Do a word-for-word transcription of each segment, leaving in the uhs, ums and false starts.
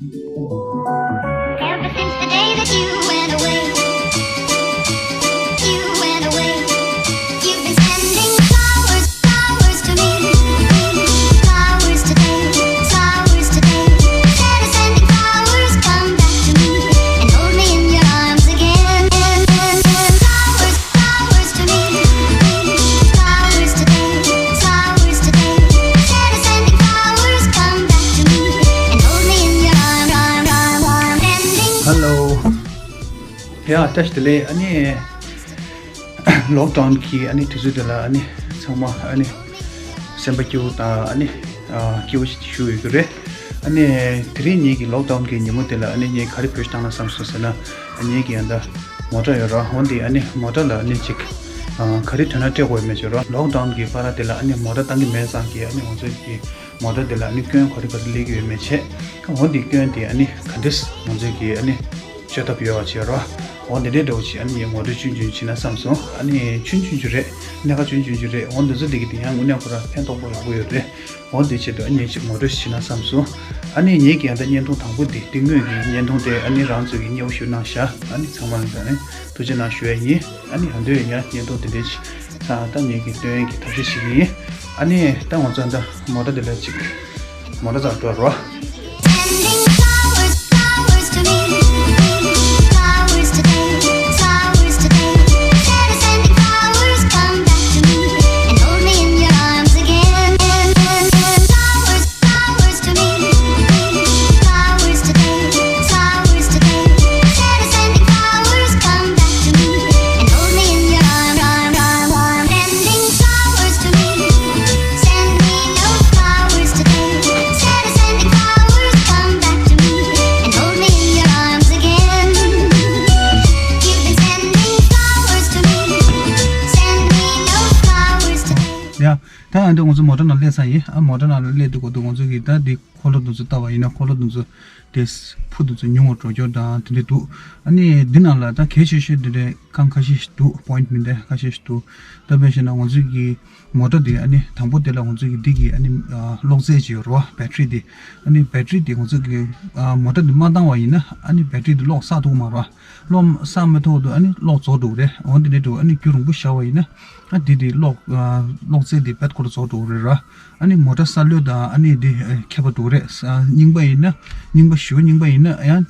Ever since the day that you went away, you went away. You've been sending flowers, flowers to me, flowers today, flowers today. Instead of sending flowers, come back to me and hold me in your arms again. Flowers, flowers to me, flowers today, flowers today. Instead of sending flowers, come back to me and hold me in your arms. Hello. ཡ་བཀྲ་ཤིས་བདེ་ལེགས། ཨ་ནི་ལོག་ཌའུན་གྱི་ཨ་ནི་དུས་ཚོད་དེ་ལ་ཨ་ནི་ཚང་མ་ཨ་ནི་སེམས་པ་སྐྱིད་པོ་དང་ཨ་ནི་ཨ་སྐྱིད་པོ་ཞིག་ཞུ་ཡོད་ཀྱི་རེད། ཨ་ནི་དེ་རིང་ངེད་ཀྱི་ལོག་ཌའུན་གྱི་ཉིན་མོ་དེ་ལ་ཨ་ནི་ངས་ག་རེ་བེད་སྤྱོད་བཏང་ན་བསམ་སོང་ཟེར་ན། ཨ་ངེད་ཀྱི་ཨ་ད་མོ་ཊ་ཡོད་ར། འོ་འདི་ཨ་ནི་མོ་ཊ་ལ་ཨ་ནི་ཅིག་ཨ་ག་རེ་དོན་དག་སྤྲད་དགོས་ཡོད་མེད་ཅེས་ར། ལོག་ཌའུན་གྱི་བར་དེ་ལ་ཨ་ནི་མོ་ཊ་བཏང་གི་མེད་ཙང་གི་ཨ་ནི་ང་ཚོ་གི་མོ་ཊ་དེ་ལ་ཨ་ནི་སྐྱོན་ག་རེ་ག་རེ་སླེབས་ཀྱི་ཡོད་མེད་བྱས། འོ་འདི་སྐྱོན་དེ་ཨ་ནི་ག་འདྲས་ང་ཚོ་གི་ཨ་ནི་བཅོས་ཐབས་ཡོད་པ་བྱས་རོགས། འོ་འདི་འདྲའི་འདྲ་བོ་ཅིག་ཨ་ནི་ངས་ངོ་སྤྲོད་ཆུང་ཆུང་བྱས་ན་བསམ་སོང་། ཨ་ནི་ཆུང་ཆུང་ཅིག་རེད། གནད་འགག་ཆུང་ཆུང་ཅིག་རེད། འོ་འདི་ཚོ་འདི་གི་དེ་ཡང་དངོས་གནས་ཁོ་རང་ཕན་ཐོགས་པོ་ཡག་པོ་ཡོད་རེད། འོ་འདི་ཆེད་དུ་ཨ་ནི་ངས་ཅིག་ངོ་སྤྲོད་བྱས་ན་བསམ་སོང་། ཨ་ནི་ངེད་ཀྱི་ཨ་ད་བརྙན་ཐུང་དང་པོ་འདི་འདི་དངོས་ཀྱི་བརྙན་ཐུང་དེ་ཨ་ནི་རང་ཚོས་ཀྱི་མཉེས་པོ་ཞུ་གནང་ཤག་ཨ་ནི་ཚང་མ་ལ་ཨ་ནི་ཐུགས་རྗེ་གནང་ཞུ་ཡ་ཡིན། ཨ་ནི་ཨ་འདོད་ཡང་བརྙན་ཐུང་དེ་འདྲའི་ཅིག་ཚང་ད་ངེད་ཀྱི་སྟོན་ཡས་ཀྱི་ཐབས་ཤེས་བྱེད་ཀྱི་ཡིན། ཨ་ནི་ད་ང་ཚོ་ཨ་ད་མོ་ཊ་དེ་ལ་ཅིག་མོ་ཊ་ཚར་འགྲོ་རོགས། Sending flowers, flowers to me. Flowers today, flowers today. Instead of sending flowers, come back to me and hold me in your arms again. Flowers, flowers to me. Flowers today, flowers today. Instead of sending flowers, come back to me and hold me in your arms. Sending flowers to me. Send me no flowers today. Instead of sending flowers, come back to me and hold me in your arms again. You've been sending flowers to me. Send me no flowers today. ཡ། ད་ཨ་འདི་ང་ཚོ་མོ་ཊ་ནང་སླེབས་ས་ཡིན། ཨ་མོ་ཊ་ནང་སླེབས་དུས་གོ་དུས་ང་ཚོ་གི་ད་འདི་འཁོར་ལོ་འདི་ཚོ་ལྟ་བ་ཡིན་ན་འཁོར་ལོ་འདི་ཚོ་དེ་ཕུ་འདི་ཚོ་ཉུང་བ་འགྲོ་རྒྱུ་དང་དེ་འདྲ་འདུག་ཨ་ནི་འདི་ནང་ལ་ད་གལ་ཆེ་ཤོས་འདི་འདྲའི་ཁང་ཁ་ཤས་ཤིག་འདུག་པོ་ཡིན་ཊི་མིན་འདི་ཁ་ཤས་ཤིག་འདུག་ད་དཔེ་བཞག་ན་ང་ཚོ་གི་མོ་ཊ་འདི་ཨ་ནི་དང་པོ་དེ་ལ་ང་ཚོ་གི་འདི་གི་ཨ་ནི་ཨ་གློག་རྫས་ཅིག་ཡོད་རེད་བ། བེ་ཊི་རི་འདི། ཨ་ནི་བེ་ཊི་རི་འདི་ང་ཚོ་གི་ཨ་མོ་ཊ་འདི་མ་བཏང་བ་ཡིན་ན་ཨ་ནི་བེ་ཊི་རི་འདི་གློག་བསགས་ཐུབ་ཀྱི་མ་རེད་བ། གློག་བསགས་མི་ཐུབ་དུས་ཨ་ནི་གློག་རྫོགས་འགྲོ་གི་རེད། འོ་འདི་འདྲ་འགྲོ་ཨ་ནི་རྒྱུན་རིང་པོ་བཞག་པ་ཡིན་ན་ཨ་འདི་འདི་གློག་ཨ་གློག་རྫས་འདི་རྦད་ཁོ་རང་རྫོགས་འགྲོ་གི་རེད་ར། ཨ་ནི་མོ་ཊ་གསར་གློད་དང་ཨ་ནི་འདི་ཨ་ཁྱད་པར་འགྲོ་གི་རེད། ས་རྙིང་པ་ཡིན་ན་རྙིང་པ་ཞེ་པོ་རྙིང་པ་ཡིན་ན་ཡང་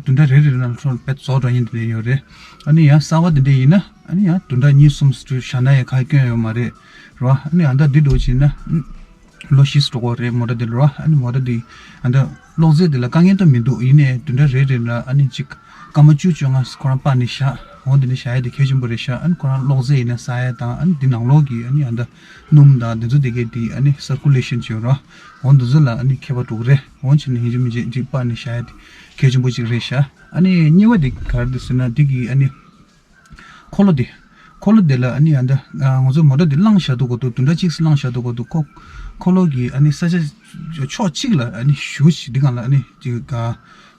བདུན་ཕྲག་རེ་རེ་ནང་ལ་རྦད་རྫོགས་འགྲོ་ཡིན་འདི་འདྲ་ཡོད་རེད། ཨ་ནི་ཡང་གསར་པ་འདི་འདྲ་ཡིན་ན་ཨ་ནི་ཡང་བདུན་ཕྲག་གཉིས་གསུམ་ཙམ་བཞག་ན་ཡང་ག་སྐྱོན་ཡོད་མ་རེད་ར། ཨ་ནི་ཨ་ད་འདི་འགྲོ་བྱས་ན། ལོ་བཞི་འགྲོ་གི་རེད་མོ་ཊ་འདི་ལ་ར། ཨ་ནི་མོ་ཊ་འདི་ཨ་ད་གློག་རྫས་འདི་ལ་དཀའ་ངལ་ད་མི་འདུག་ཡིན་ནའི་བདུན་ཕྲག་རེ་རེ་ལ་ཨ་ནི་གཅིག་སྐར་མ་བཅུ་བཅོ་ལྔ་ཁོ་རང་སྤར་ནས་བཞག་འོ་འདི་ནས་བཞག་ཡ་དེ་གལ་ཆེན་པོ་རེད་ཤག་ཨ་ནི་ཁོ་རང་གློག་རྫས་ཡིན་ན་ཟ་ཡ་དང་ཨ་ནི་འདི་ནང་ལོགས་ཀྱི་ཨ་ནི་ཨ་ད་སྣུམ་དང་འདི་ཚོ་དེ་གའི་དེ་ཨ་ནི་སར་ཀུ་ལེ་ཤན་བྱེད་ར། འོ་འདི་ཚོ་ལ་ཨ་ནི་ཁྱད་པར་འགྲོ་གི་རེད། འོ་བྱས་ནས་ཡིན་གཅིག་མིན་གཅིག་གཅིག་སྤར་ནས་བཞག་ཡ་དེ་གལ་ཆེན་པོ་གཅིག་རེད་ཤག་ཨ་ནི་གཉིས་པ་དེ་ག་རེ་འདུག་ཟེར་ན་འདི་གི་ཨ་ནི། འཁོར་ལོ་འདི། འཁོར་ལོ་འདི་ལ་ཨ་ནི་ཨ་ད་ང་ཚོ་མོ་ཊ་འདི་བླངས་བཞག་དུས་གོ་དུས་བདུན་ཕྲག་གཅིག་བླངས་བཞག་དུས་གོ་དུས་ཁོ་འཁོར་ལོ་གི་ཨ་ནི་ས་ཆ་ཕྱོགས་གཅིག་ལ་ཨ་ནི་ཞུ་ཞིག་འདི་གང་ལ་ཨ་ནི་ཅིག་ག་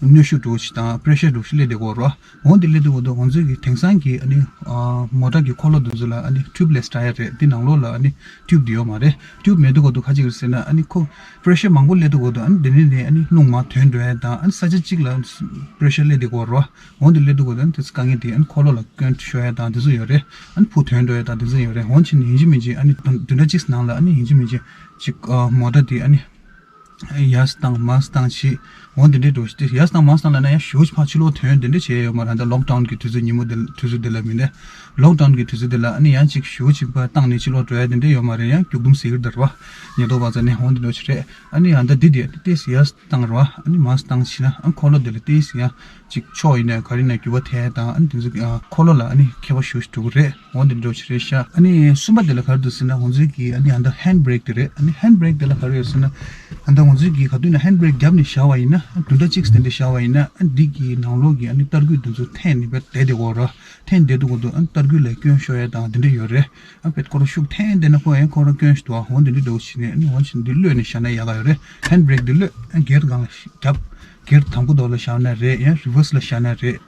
གནོན་ཤུགས་འགྲོ་ཞིག་དང་པེ་རེ་ཤར་འགྲོ་ཞིག་སླེབས་བསྡད་ཀྱི་ཡོད་རེད་བ། འོ་འདི་སླེབས་དུས་གོ་དུས་ང་ཚོ་གི་དེང་སང་གི་ཨ་ནི་མོ་ཊ་གི་འཁོར་ལོ་འདི་ཚོ་ལ་ཨ་ནི་ཊིའུབ་ལེ་སི་ཊ་ཡར་རེད། འདི་ནང་ལོགས་ལ་ཨ་ནི་ཊིའུབ་འདི་ཡོད་མ་རེད། ཊིའུབ་མེད་དུས་གོ་དུས་ག་ཅིག་རེད་ཟེར་ན་ཨ་ནི་ཁོ་པེ་རེ་ཤར་མང་པོ་སླེབས་དུས་གོ་དུས་ཨ་ནི་འདི་ནས་ནས་ཨ་ནི་རླུང་མར་ཐོན་འགྲོ་ཡ་དང་ཨ་ནི་ས་ཆ་གཅིག་ལ་པེ་རེ་ཤར་སླེབས་བསྡད་ཀྱི་ཡོད་རེད་བ། འོ་འདི་སླེབས་དུས་གོ་དང་དེ་ཚོ་དཀའ་ངལ་དེ་ཨ་ནི་འཁོར་ལོ་ལ་སྐྱོན་ཤོར་ཡ་དང་དེ་ཚོ་ཡོད་རེད། ཨ་ནི་ཕུ་ཐོན་འགྲོ་ཡ་དང་དེ་ཚོ་ཡོད་རེད། འོ་བྱས་ནས་ཡིན་གཅིག་མིན་གཅིག་ཨ་ནི་བདུན་ཕྲག་གཅིག་ནང་ལ་ཨ་ནི་ཡིན་གཅིག་མིན་གཅིག་ཅིག་ཨ་མོ་ཊ་དེ་ཨ་ནི་ཡར་བཏང་མར་བཏང་བྱེད། འོ་དེ་འདྲའི་འགྲོ་ཞིག་དེ་ཡར་བཏང་མར་བཏང་ལབ་ན་ཡང་ཞེ་པོ་ཅིག་ཕར་ཕྱི་ལོགས་ཐོན་དེ་འདྲ་བྱས་ཡོད་མ་རེད། ད་ལོག་ཌའུན་གི་དུས་ཚོད་ཉིན་མོ་དེ་དུས་ཚོད་དེ་ལ་མིན་ནས་ལོག་ཌའུན་གི་དུས་ཚོད་དེ་ལ་ཨ་ནི་ཡང་ཅིག་ཞེ་པོ་ཅིག་ཕར་བཏང་ནས་ཕྱི་ལོགས་འགྲོ་ཡ་དེ་འདྲ་ཡོད་མ་རེད། ཡང་རྒྱུག་རྡུམ་ཟེར་གྱི་རེད་བ། ཉེན་རྟོག་པ་ཚོ་ནས་འོ་དེ་འདྲ་ཞིག་རེད། ཨ་ནི་ཡང་ད་འདི་དེ་ཏོག་ཙམ་ཡར་བཏང་རེད་བ། ཨ་ནི་མར་བཏང་ཕྱིན་ན་ཨ་འཁོར་ལོ་དེ་ལ་ཏོག་ཙམ་ཡང་ཅིག་ཕྱོགས་ཡིན་ནའི་ག་རེ་ཡིན་ནའི་འགྱུར་བ་ཐེབས་དང་ཨ་ནི་དེ་ཚོ་ཨ་འཁོར་ལོ་ལ་ཨ་ནི་ཁྱད་པར་ཞེ་པོ་ཞིག་འགྲོ་གི་རེད། འོ་འདི་འདྲ་ཞིག་རེད་ཤག་ཨ་ནི་གསུམ་པ་དེ་ལ་ག་རེ་འདུག་ཟེར་ན་ང་ཚོའི་གི་ཨ་ནི་ཨ་ད་ཧེན་ཌི་བྷི་རེག་དེ་རེད། ཨ་ནི་ཧེན་ཌི་བྷི་རེག་དེ་ལ་ག་རེ་ཡོད་ཟེར་ན་ཨ་ད་ང་ཚོའི་གི་ག་དུས་ན་ཧེན་ཌི་བྷི་རེག་བརྒྱབ་ནས་བཞག་པ་ཡིན་ན་བདུན་ཕྲག་གཅིག་དེ་འདྲ་བཞག་པ་ཡིན་ན་ཨ་འདི་གི་ནང་ལོགས་གི་ཨ་ནི་ཏར་སྐུད་དེ་ཚོ་འཐེན་ནས་བསྡད་བསྡད་དེ་གོ་ར། འཐེན་བསྡད་དུས་གོ་དུས་ཨ་ནི་ཏར་སྐུད་ལ་སྐྱོན་ཤོར་ཡ་དང་དེ་འདྲ་ཡོད་རེད། ཨ་བེད་ཁོ་རང་ཤུགས་འཐེན་བསྡད་ན་ཁོ་ཡང་ཁོ་རང་སྐྱོན་ཞིག་འདུག་ཨ། འོ་འདི་འདྲ་འདྲ་བོ་བྱས་ནས་ཨ་ནི་འོ་བྱས་འདི་གློད་ནས་བཞག་ན་ཡག་ག་ཡོད་རེད། ཧེན་ཌི་བྷི་རེག་འདི་གློད་ཨ་སྒེར་སྒང་ལ་བརྒྱབ། གེར་དང་པོ་དེ་ལ་བཞག་ན་རེད། ཡང་རི་ཝར་སི་ལ་བཞག་ན་རེད།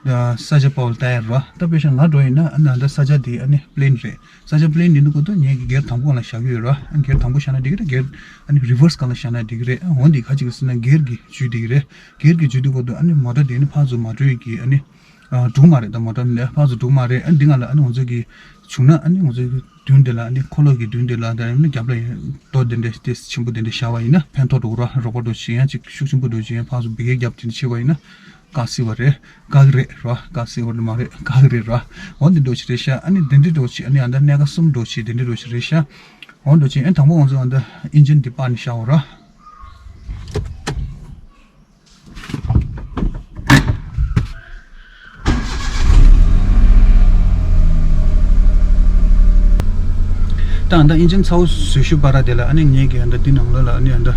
ས་ཆ་པོ་ལ་ལྟ་ཡ་རེད་བ། ད་དཔེ་བཞག་ན་ང་འགྲོ་ཡིན་ན་ཨ་ནི་ད་ས་ཆ་དེ་ཨ་ནི་པི་ལེན་རེད། ས་ཆ་པི་ལེན་ཡིན་དུས་སྐབས་དུ་ངས་ཀྱི་གེར་དང་པོ་ལ་བཞག་གི་ཡོད་ར། ཨ་གེར་དང་པོ་བཞག་ན་འགྲིག་གི་རེད། གེར་ཨ་ནི་རི་ཝར་སི་སྒང་ལ་བཞག་ན་འགྲིག་གི་རེད། འོན་ཏེ་ཁ་ཅིག་ཟེར་ན་གེར་གྱི་འཇུས་འགྲིག་གི་རེད། གེར་གྱི་འཇུས་དུས་སྐབས་དུ་ཨ་ནི་མོ་ཊ་དེ་ནི་ཕར་ཚུར་མ་འགྲོ་ཡི་གི་ཨ་ནི་ཨ་འགྲོ་མ་རེད། ད་མོ་ཊ་ནི་ཕར་ཚུར་འགྲོ་མ་རེད། ཨ་འདི་སྒང་ལ་ཨ་ནི་ང་ཚོ་གི་བྱུང་ན་ཨ་ནི་ང་ཚོ་གི་མདུན་དེ་ལ་ཨ་ནི་འཁོར་ལོ་གི་མདུན་དེ་ལ་ད་ཨ་ནི་རྒྱབ་ལ་ཡང་རྡོ་དེ་འདྲ་དེ་ཆེན་པོ་དེ་འདྲ་བཞག་པ་ཡིན་ན་ཕན་ཐོགས་འགྲོ་གི་ར། རོགས་པ་འགྲོ་ཆེ་ཡང་ཅིག་ཤུགས་ཆེན་པོ་འགྲོ་ཆེ་ཡང་ཕར་ཚུར་འབིགས་རྒྱབ་དེ་འདྲ་བྱེད་པ་ཡིན་ན། བཀག་སྲིད་པ་རེད། བཀག་གི་རེད་ར། བཀག་སྲིད་པ་རེད་མ་རེད། བཀག་གི་རེད་ར། འོ་འདི་འགྲོ་ཆེ་རེད་ཤག་ཨ་ནི་འདི་འདྲ་འགྲོ་ཆེ་ཨ་ནི་ཨ་ད་གནད་འགག་གསུམ་འགྲོ་ཆེ་འདི་འདྲ་འགྲོ་ཆེ་རེད་ཤག་འོ་འགྲོ་ཆེ་ཨ་དང་པོ་ང་ཚོ་ཨ་ད་ཨིན་ཇིན་འདི་སྤར་ནས་བཞག་འོ་ར། ད་ཨ་ད་ཨིན་ཇིན་ཚ་བོ་བཟོས་ཤུལ་བར་དེ་ལ་ཨ་ནི་ངེད་ཀྱི་ཨ་ད་འདི་ནང་ལོགས་ལ་ཨ་ནི་ཨ་ད་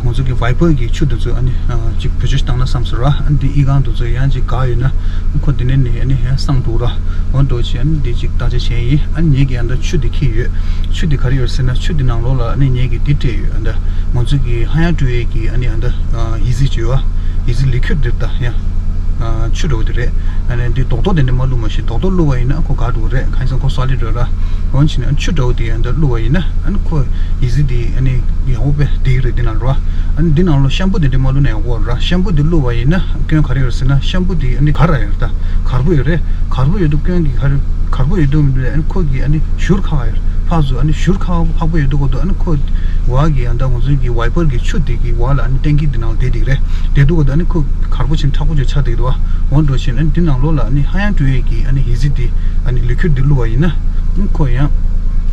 ང་ཚོ་གི་ཝའི་པར་གྱི་ཆུ་དེ་ཚོ་ཨ་ནི་ཅིག་བེད་སྤྱོད་བཏང་ན་བསམ་སོང་ར། ཨ་ནི་འདི་ཨི་ཁང་དེ་ཚོ་ཡང་ཅིག་འགག་ཡོད་ན་ཁོ་འདི་ནས་ནས་ཨ་ནི་ཡང་སངས་འདུག་ར། འོ་འགྲོ་ཆེ་ཨ་ནི་འདི་ཅིག་བརྟག་དཔྱད་བྱས་ཡིན། ཨ་ནི་ངེད་ཀྱི་ཨ་ད་ཆུ་འདི་འཁྱེར་ཡོད། ཆུ་འདི་ག་རེ་ཡོད་ཟེར་ན་ཆུ་འདི་ནང་ལོགས་ལ་ཨ་ནི་ངེད་ཀྱི་འདི་སྤྲད་ཡོད། ཨ་ད་ང་ཚོ་གི་ཧ་ཡང་ཀྲུའེ་གི་ཨ་ནི་ཨ་ད་ཡི་ཟི་བྱོས་ཨ་ཡི་ཟི་ལི་ཁུད་འདི་ད་ཡང་ཆུ་འདྲ་བོ་དེ་རེད། ཨ་ནི་འདི་རྡོག་རྡོག་དེ་འདྲ་མ་བླུགས་མ་ཤེས། རྡོག་རྡོག་བླུགས་པ་ཡིན་ན་ཁོ་འགག་འགྲོ་གི་རེད། གང་ཡིན་ཟེར་ན་ཁོ་སོ་ལིཌ་རེད་ར། འོན་ཆེ་ན་ཆུ་འདྲ་བོ་དེ་ཡང་འདི་བླུགས་པ་ཡིན་ན་ཨ་ནི་ཁོ་ཡི་ཟི་དེ་ཨ་ནི་ཡག་པོ་དཔེ་བསྡད་ཀྱི་རེད། འདི་ནང་ལོགས་ཤམ་པུ་དེ་འདྲ་མ་བླུགས་ན་ཡག་པོ་རེད་ར། ཤམ་པུ་དེ་བླུགས་པ་ཡིན་ན་སྐྱོན་ག་རེ་ཡོད་ཟེར་ན་ཤམ་པུ་དེ་ཨ་ནི་གར་ར་ཡོད་རེད། ད་གར་པོ་ཡོད་རེད། གར་པོ་ཡོད་དུས་སྐྱོན་གྱི་གར་གར་པོ་ཡོད་དུས་ཨ་ནི་ཁོ་གི་ཨ་ནི་བཞུར་ཁ་བ་ཡོད་རེད། ཕར་ཚུར་ཨ་ནི་བཞུར་ཁ་བ་ཕག་པོ་ཡོད་དུས་སྐབས་དུ་ཨ་ནི་ཁོ་འོག་གི་ཨ་ད་ང་ཚོ་གི་ཝའི་པར་གྱི་ཆུ་དེ་གི་འོག་ལ་ཨ་ནི་ཊེང་ཀི་དེ་ནང་བསྡད་བསྡད་ཀྱི་རེད། བསྡད་དུས་སྐབས་དུ་ཨ་ནི་ཁོ་གར་པོ་ཆེན་མཁྲེགས་པོ་ཅིག་ཆགས་བསྡད་ཀྱི་འདུག་བ། འོ་འགྲོ་ཆེ་ཨ་ནི་འདི་ནང་ལོགས་ལ་ཨ་ནི་ཧ་ཡང་ཀྲུའེ་གི་ཨ་ནི་ཡི་ཟི་དེ་ཨ་ནི་ལི་ཁུད་དེ་བླུགས་པ་ཡིན་ན་ཨ་ནི་ཁོ་ཡང་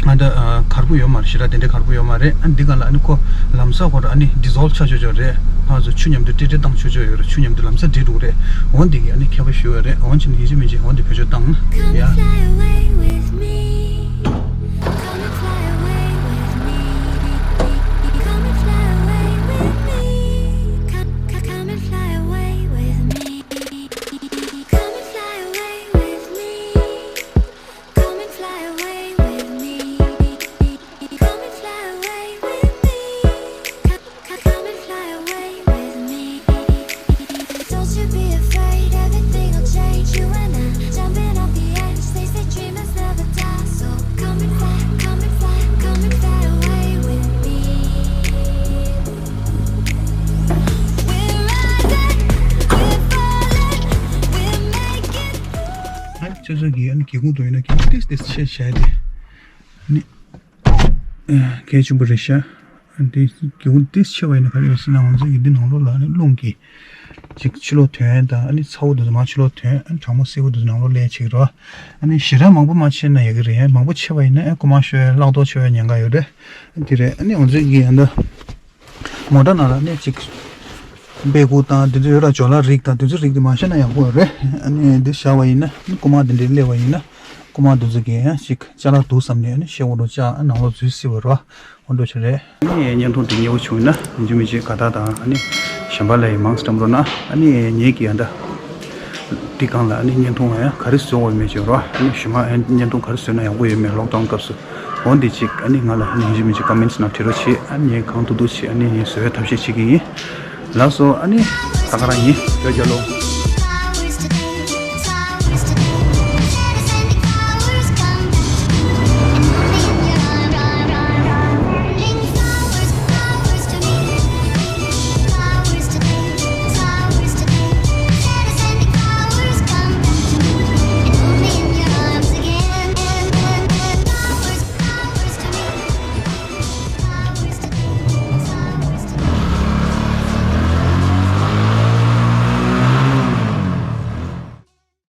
ཨ་ད་གར་པོ་ཡོད་མ་རེད། ཞེ་དྲག་དེ་འདྲའི་གར་པོ་ཡོད་མ་རེད། ཨ་ནི་འདི་ག་ལ་ཨ་ནི་ཁོ་ལམ་སང་ཁོ་ར་ཨ་ནི་ཌི་ཛོལ་ཆགས་ཆོག་ཆོག་རེད། ཕར་ཚུར་ཆུ་མཉམ་དུ་ཏྲེ་ཏྲེ་བཏང་ཆོག་ཆོག་ཡོད་རེད། ཆུ་མཉམ་དུ་ལམ་སང་འདྲེས་འགྲོ་གི་རེད། འོ་འདི་གི་ཨ་ནི་མཁས་པ་ཞུ་བ་རེད། འོ་ཆེ་ནི་ཡིན་གཅིག་མིན་གཅིག་འོ་འདི་བེད་སྤྱོད་བཏང་། Come and fly away with me. Come and fly away with me. Come and fly away with me. Come, come, come and fly away with me. Come and fly away with me. Come and fly away with me. Come and fly away with me. Come, come, come and fly away with me. Don't you be afraid, everything will change. You and I, jumping off the edge. They say dreamers never die. So come and fly, come and fly, come and fly away with me. We're rising, we're falling, we're making. ཨ་ནི་ཁྱོད་ཚོ་གིས་ཨ་ནི་སྒེའུ་ཁུང་དུ་ཡིན་ན་སྒེའུ་ཁུང་ཏིས་ཏིས་ཆེ་བྱས་ཏེ། ཨ་ནི་གལ་ཆེན་པོ་རེད་ཤག་ཨ་ནི་སྒེའུ་ཁུང་ཏིས་ཆེ་བ་ཡིན་ན་ག་རེ་ཡོད་ཟེར་ན་ང་ཚོ་གི་འདི་ནང་ལོགས་ལ་ཨ་ནི་རླུང་གིས་ཅིག་ཕྱི་ལོགས་ཐོན་དང་ཨ་ནི་ཚ་བོ་དེ་ཚོ་མར་ཕྱི་ལོགས་ཐོན། ཨ་ནི་གྲང་མོ་བསིལ་བོ་དེ་ཚོ་ནང་ལོགས་སླེབས་བྱེད་ཀྱི་རེད། ཨ་ནི་ཞེ་དྲག་མང་པོ་མ་ཆེ་ན་ཡག་གི་རེད། མང་པོ་ཆེ་བ་ཡིན་ན་ཨ་རྐུ་མ་ཤོར་ཡ་གླགས་རྡོ་ཤོར་ཡ་ཉེན་ཁ་ཡོད་རེད། ཨ་ནི་དེ་རེད། ཨ་ནི་ང་ཚོ་གི་ཨ་ནི། མོ་ཊ་ནང་ལ་ནི་ཅིག་སྦས་སྐུང་དང་དེ་ཚོ་ཡོད་ར། ཇོ་ལ་རིགས་དང་དེ་ཚོ་རིགས་དེ་མ་བཞག་ན་ཡག་པོ་རེད། ཨ་ནི་འདི་བཞག་པ་ཡིན་ན་ནི་རྐུ་མ་དེ་འདྲས་སླེབས་པ་ཡིན་ན་རྐུ་མ་དེ་ཚོ་གིས་ཡང་ཅིག་ཅ་ལག་འདུག་བསམ་ནས་ནི་ཤེལ་སྒོ་རུ་བཅག་ནང་ལོགས་འཛུལ་སྲིད་པ་རེད། འོ་འདྲ་ཞིག་རེད། ཨ་ནི་བརྙན་ཐུང་འདི་མཉེས་པོ་བྱུང་ན་ཡིན་གཅིག་མིན་གཅིག་དགའ་རྟགས་དང་ཨ་ནི་གཞན་པ་ལ་ཡང་མང་ཙམ་སྤྲད་རོགས་གནང་། ཨ་ནི་ངེད་ཀྱི་ཨ་ད་འདི་སྒང་ལ་ཨ་ནི་བརྙན་ཐུང་ཡང་ག་རེ་བཟོ་དགོས་མེད་ཅིག་རོ། ཨ་ནི་གཞུག་མ་ཨ་ནི་བརྙན་ཐུང་ག་རེ་བཟོས་ན་ཡག་པོ་ཡོད་མེད་ལོག་ཌའོན་སྐབས་སུ། འོ་འདི་གཅིག་ཨ་ནི་ང་ལ་ཨ་ནི་ཡིན་གཅིག་མིན་གཅིག་ཀ་མེན་ཊི་ནང་བྲིས་རོགས་བྱེད། ཨ་ནི་ངས་གང་ཐུབ་ཐུབ་བྱེད་ཨ་ནི་ངས་བཟོ་བའི་ཐབས་ཤེས་བྱེད་ཀྱི་ཡིན། ལགས་སོ། ཨ་ནི་ད་ག་རང་ཡིན། བོད་རྒྱལ་ལོ།